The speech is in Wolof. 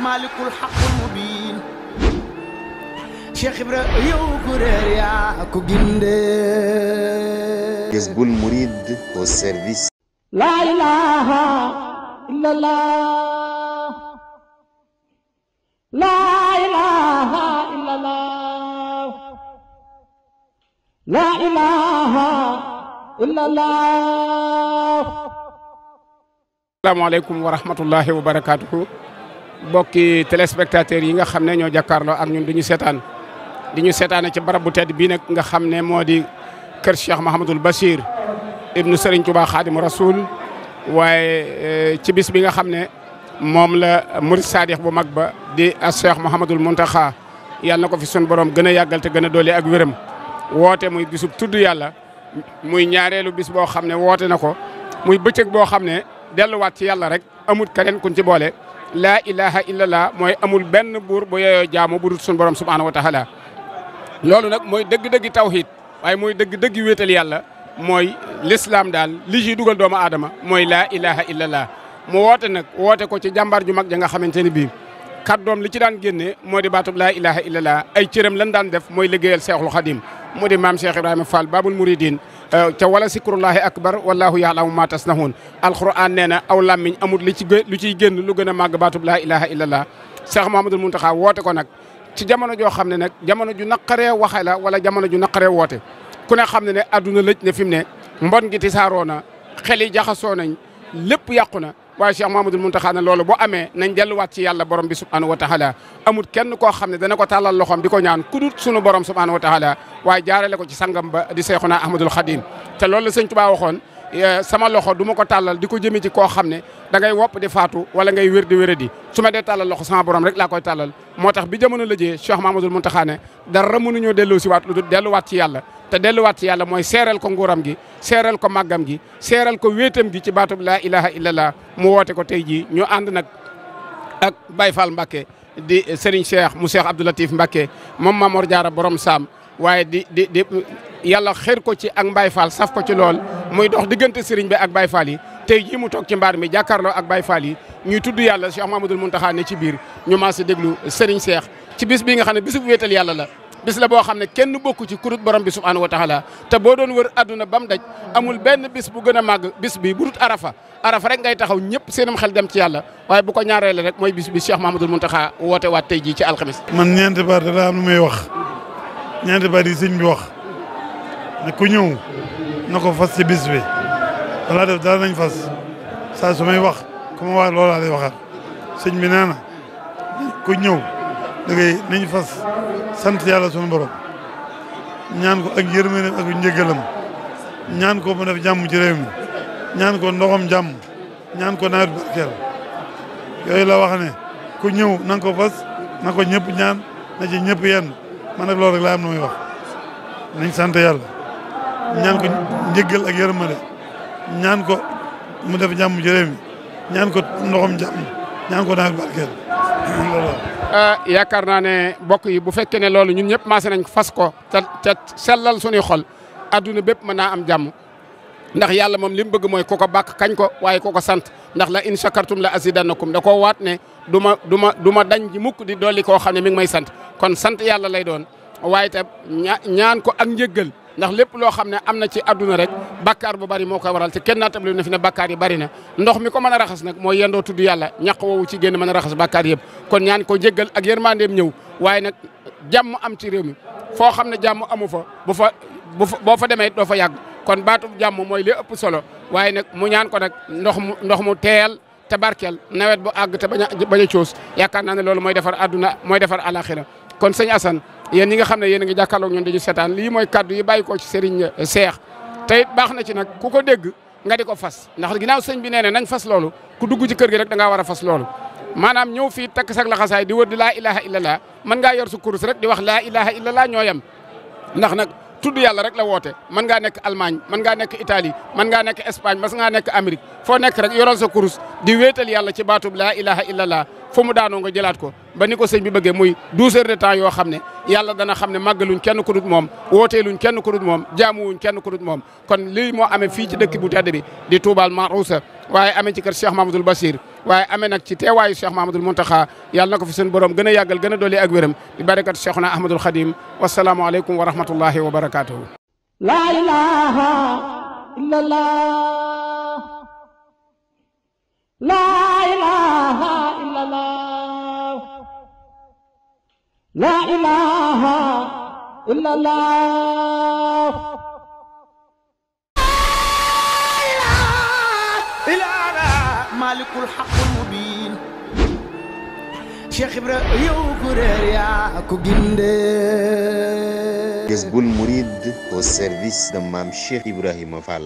malikul haqqul mubin Cheikh Ibra yow ku réer yaa ko ginde Jazboul Mouride au service. La ilaha illallah, la ilaha illallah, la ilaha illallah. Asalaamaaleykum wa rahmatullahi wa barakaatuhu. Mbokki téléspectateurs yi nga xam ne ñoo jàkkaarloo ak ñun duñu seetaan di ñu seetaane ci barab bu tedd bii nag nga xam ne moo di kër Cheikh Mouhamadul Bachir ibnu Serigne Touba Khadimu Rasoul waaye ci bis bi nga xam ne moom la murid sadix bu mag ba di Cheikh Mouhamadul Mountakha yàlla na ko fi sun borom gën a yàggal te gën a doole ak wéram woote muy bisub tudd yàlla muy ñaareelu bis boo xam ne woote na ko muy bëccëg boo xam ne delluwaat ci yàlla rek amul keneen kuñ ci boole laa ilaha illallah mooy amul benn buur bu yeyoo jaamu bu dul sun borom subhanahu wa taala loolu nag mooy dëgg-dëgg tawhid waaye mooy dëgg-dëgg wéetal yàlla mooy l'islam daal li ci dugal doomu aadama mooy laa ilaha illallah mu woote nag woote ko ci jàmbaar ju mag ja nga xamante ni bii kàddoom li ci daan génne moo di baatub laa ilaha illallah ay cëram lan daan def mooy liggéeyal Seexul Xadim mu di maam Cheikh Ibrahima Fall babul muridin ca wala sikrullahi akbar wallahu ya'lamu ma tasnahun alquran nee na aw làmmiñ amul lu ciy génn lu gën a màgg baatub laa ilaha illallah Cheikh Mouhamadoul Mountakha woote ko nag ci jamono joo xam ne nag jamono ju naqaree waxe la wala jamono ju naqaree woote ku ne xam ne ne adduna lëj ne fi mu ne mbon gi tisaaroo na xel yi jaxasoo nañ lépp yàqu na waaye Cheikh Mouhamadoul Mountakha ne loolu boo amee nañ delluwaat ci yàlla borom bi subhanahu wa taala amul kenn koo xam ne dana ko tàllal loxoom di ko ñaan ku dul sunu borom subhanahu wa taala waaye jaarale ko ci sangam ba di Seexuna Ahmadul Xadim te loolu la sëñ Tuubaa waxoon sama loxo du ma ko tàllal di ko jëmee ci koo xam ne da ngay wopp di faatu wala ngay wér di wéradi su ma dee tàllal loxo sama borom rek laa koy tàllal moo tax bi jamono lëjee Cheikh Mouhamadoul Mountakha ne dara mënuñoo delloo si waat lu dul delluwaat ci yàlla te delluwaat ci yàlla mooy seereel ko nguuram gi seereel ko màggam gi seereel ko wéetam gi ci baatub laa ilaha illallah mu woote ko tey jii ñu ànd nag ak Baye Fall Mbacké di Serigne Cheikh mu Cheikh Abdou Latif Mbacké moom Mamor Diarra borom saam waaye di yàlla xër ko ci ak Baye Fall saf ko ci lool muy dox diggante Serigne bi ak Baye Fall yi tey jii mu toog ci mbaar mi jàkkaarloo ak Baye Fall yi ñuy tudd yàlla Cheikh Mouhamadoul Mountakha ne ci biir ñu maas a déglu Serigne Cheikh ci bis bi nga xam ne bisu wéetal yàlla la bis la boo xam ne kenn bokku ci kurut borom bi subhanahu wa taala te boo doon wër adduna ba mu daj amul benn bis bu gën a màgg bis bi bu dut arafa rek ngay taxaw ñëpp seenam xel dem ci yàlla waaye bu ko ñaareele rek mooy bis bi Cheikh Mouhamadoul Mountakha woote waat tey jii ci alxamis. man ñeenti baat daa am lu may wax ñeenti baat yi sëñ bi wax ne ku ñëw na ko fas ci bis bi wala def dara nañ fas saa su may wax ku ma wax loolaa lay waxaat sëñ bi nee na ku ñëw da ngay nañ fas sant yàlla sunu borom ñaan ko ak yërmandeem ak njëgalam ñaan ko mu def jàmm ci réew mi ñaan ko ndoxam jàmm ñaan ko nawet barkeel yooyu la wax ne ku ñëw na nga ko fas na ko ñëpp ñaan na ci ñëpp yenn man nag loolu rek laa am na muy wax nañ sant yàlla ñaan ko njëgal ak yërmande ñaan ko mu def jàmm ci réew mi ñaan ko ndoxam jàmm ñaan ko nawet barkeel yaakaar naa ne mbokk yi bu fekkee ne loolu ñun ñëpp maase nañ fas ko te sellal suñuy xol adduna bépp mën naa am jàmm ndax yàlla moom li mu bëgg mooy ku ko bàkk kañ ko waaye ku ko sant ndax la in shakartum la azidannakum da koo waat ne du ma dañ ji mukk di dolli koo xam ne mi ngi may sant kon sant yàlla lay doon waaye te ñaan ko ak njëggal ndax lépp loo xam ne am na ci adduna rek bakkaar bu bari moo koy waral te kenn naa tabli na fi ne bakkaar yi bari na ndox mi ko mën a raxas nag mooy yendoo tudd yàlla ñaq woowu ci génn mën a raxas bakkaar yëpp kon ñaan ko jéggal ak yërmandeem ñëw waaye nag jàmm am ci réew mi foo xam ne jàmm amu fa boo fa demee doo fa yàgg kon baatu jàmm mooy li ëpp solo waaye nag mu ñaan ko nag ndox mu teel te barkeel nawet bu àgg te bañ a coos yaakaar naa ne loolu mooy defar adduna mooy defar alaxira kon sëñ Assane yéen ñi nga xam ne yéen a ngi jàkkaarloog ñun dañu seetaan lii mooy kaddu yi bàyyi ko ci Serigne Cheikh te it baax na ci nag ku ko dégg nga di ko fas ndax ginnaaw sëñ bi nee na nañ fas loolu ku dugg ci kër gi rek da ngaa war a fas loolu maanaam ñëw fii takk sak laxasaay di wër di laa ilaha illallah mën ngaa yor su kurus rek di wax laa ilaha illallah ñoo yem ndax nag tudd yàlla rek la woote mën ngaa nekk Allemagne mën ngaa nekk Italie mën ngaa nekk Espagne mën ngaa nekk Amérique foo nekk rek yoral sa kurus di wéetal yàlla ci baatub laa ilaha illallah fu mu daanoo nga jëlaat ko ba ni ko sëñ bi bëggee muy 12 heures de temps yoo xam ne yàlla dana xam ne màggaluñ kenn ku dut moom wooteeluñ kenn ku dut moom jaamuwuñ kenn ku dut moom kon lii moo amee fii ci dëkk bu tedd bi di Touba Maroussa waaye amee ci kër Cheikh Mahamadul Bachir waaye amee nag ci teewaayu Cheikh Mahamadul Muntaxa yàlla na ko fi seen borom gën a yàggal gën a dolli ak wéram di barakatu Cheikhuna Ahmadul Khadim wasalaamu aleykum wa rahmatullahi wa barakatuhu. La ilaha illallah. La ilaha illallah. La ilaha illallah. ilaala malikul haqqul mubin Cheikh Ibra yow ku réer yaa ko gindee Jazboul Mouride au service de Mame Cheikh Ibrahima Fall.